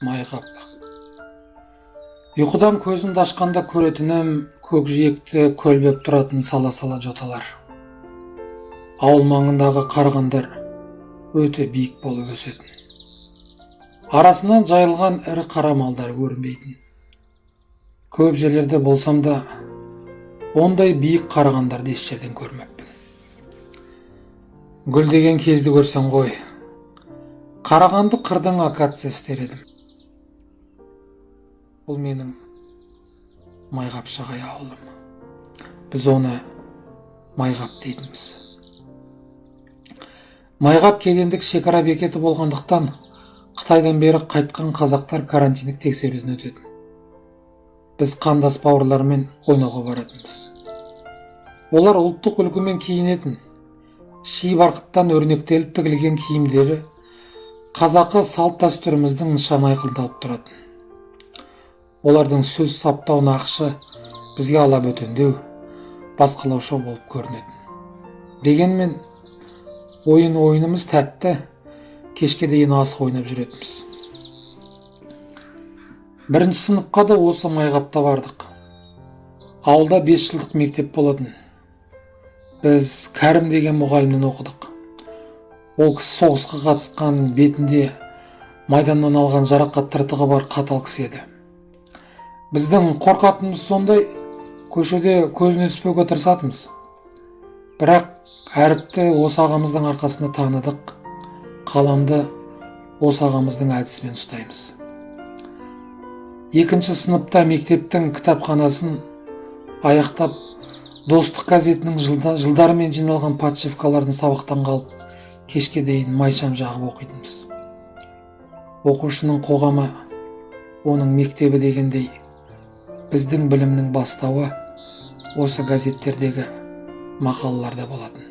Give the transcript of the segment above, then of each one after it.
Майқап. Ұйқыдан көзімді ашқанда көретінім көкжиекті көлбеп тұратын сала-сала жоталар. Ауыл маңындағы қарағандар өте биік болып өсетін. Арасынан жайылған ірі қара малдар көрінбейтін. Көп жерлерде болсам да, ондай биік қарағандарды еш жерден көрмеппін. Гүлдеген кезді көрсең ғой, Қарағанды қырдың акациясы дер едім. Бұл менің Майқапшағай ауылым. Біз оны Майқап дейтінбіз. Майқап кедендік шекара бекеті болғандықтан Қытайдан бері қайтқан қазақтар карантиндік тексеруден өтетін. Біз қандас бауырлармен ойнауға баратынбыз. Олар ұлттық үлгімен киінетін, ши барқыттан өрнектеліп тігілген киімдері қазақы салт дәстүріміздің нышаны айқындалып тұратын. Олардың сөз саптау нақышы бізге алабөтендеу, басқалауша болып көрінетін. Дегенмен ойын ойынымыз тәтті, кешке дейін асық ойнап жүретінбіз. Бірінші сыныпқа да осы Майқапта бардық. Ауылда 5 жылдық мектеп болатын. Біз Кәрім деген мұғалімнен оқыдық. Ол кісі соғысқа қатысқан, бетінде майданнан алған жарақат тыртығы бар қатал кісі еді. Біздің қорқатынымыз сондай, көшеде көзіне түспеуге тырысатынбыз. Бірақ әріпті осы ағамыздың арқасында таныдық, қаламды осы ағамыздың әдісімен ұстаймыз. Екінші сыныпта мектептің кітапханасын аяқтап, Достық газетінің жылдарымен жиналған подшивкаларын сабақтан қалып, кешке дейін майшам жағып оқитынбыз. Оқушының қоғамы оның мектебі дегендей, біздің білімнің бастауы осы газеттердегі мақалаларда болатын.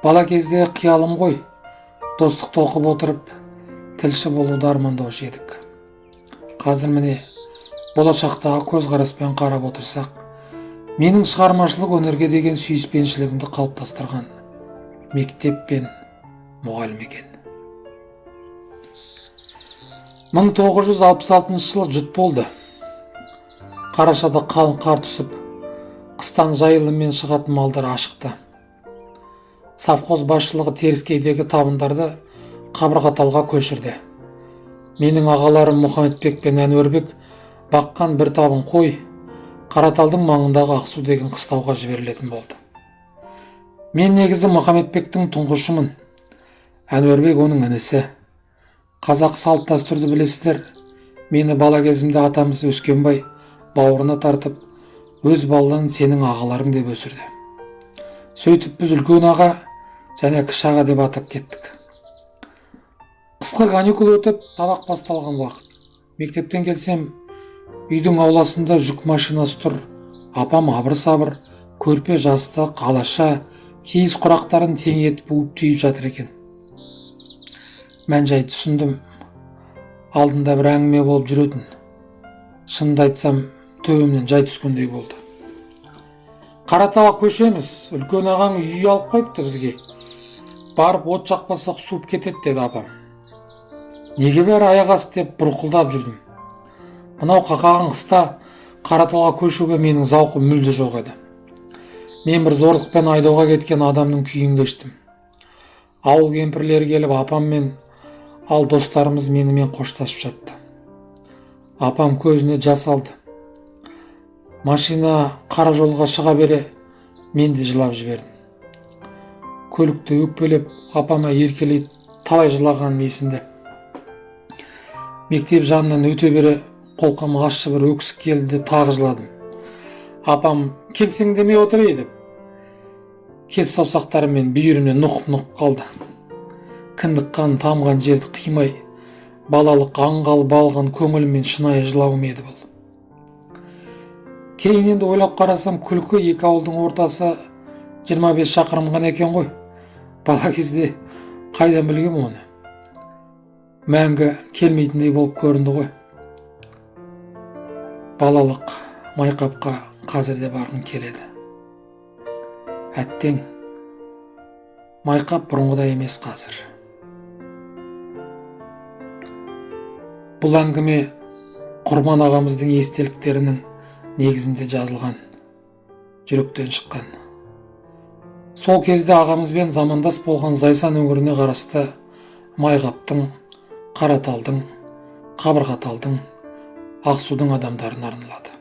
Бала кезде қиялым ғой, Достықты оқып отырып, тілші болуды армандаушы едік. Қазір міне болашақтағы көзқараспен қарап отырсақ, менің шығармашылық өнерге деген сүйіспеншілігімді қалыптастырған мектеп пен мұғалім екен. 1966 жылы жұт болды. Қарашада қалың қар түсіп, қыстан жайылыммен шығатын малдар ашықты. Совхоз басшылығы теріскейдегі табындарды Қабырғаталға көшірді. Менің ағаларым Мұхаммедбек пен Әнуарбек баққан бір табын қой Қараталдың маңындағы Ақсу деген қыстауға жіберілетін болды. Мен негізі Мұхаммедбектің тұңғышымын. Әнуарбек оның інісі. Қазақ салт дәстүрді білесіздер. Мені бала кезімде атамыз Өскенбай бауырына тартып, өз балаларын сенің ағаларың деп өсірді. Сөйтіп біз үлкен аға және кіші аға деп атап кеттік. Қысқы каникул өтіп, сабақ басталған уақыт. Мектептен келсем, үйдің ауласында жүк машинасы тұр. Апам абыр-сабыр, көрпе жастық, алаша, киіз құрақтарын тең етіп буып түйіп жатыр екен. Мән-жай түсіндім. Алдында бір әңгіме болып жүретін. Шынымды айтсам, төбемнен жай түскендей болды. Қаратауға көшеміз, үлкен ағаң үй алып қойыпты бізге. Барып от жақпасақ суып кетеді деді апам. Неге бәрі аяқ асты деп бұрқылдап жүрдім. Мынау қақаған қыста Қаратауға көшуге менің зауқым мүлде жоқ еді. Мен бір зорлықпен айдауға кеткен адамның күйін кештім. Ауыл кемпірлері келіп апам мен ал достарымыз менімен қоштасып жатты. Апам көзіне жас алды. Машина қара жолға шыға бере мен де жылап жібердім. Көлікті өкпелеп апама еркелей талай жылағаным есімде. Мектеп жанынан өте бере қолқама ащы бір өксік келді де тағы жыладым. Апам кеңсеңдемей отыр ей деп кес саусақтарымен бүйірімнен нұқып-нұқып қалды. Кіндік қан тамған жерді қимай, балалық аңғал балған көңіліммен шынайы жылауым еді бұл. Кейін енді ойлап қарасам, күлкі екі ауылдың ортасы 25 шақырым ғана екен ғой. Бала кезде қайдан білгем оны? Мәңгі келмейтіндей болып көрінді ғой. Балалық Майқапқа қазір де барғым келеді. Әттең, Майқап бұрынғыдай емес қазір. Бұл әңгіме Құрман ағамыздың естеліктерінің негізінде жазылған, жүректен шыққан. Сол кезде ағамызбен замандас болған Зайсан өңіріне қарасты Майғаптың, Қараталдың, Қабырғаталдың, Ақсудың адамдарына арналады.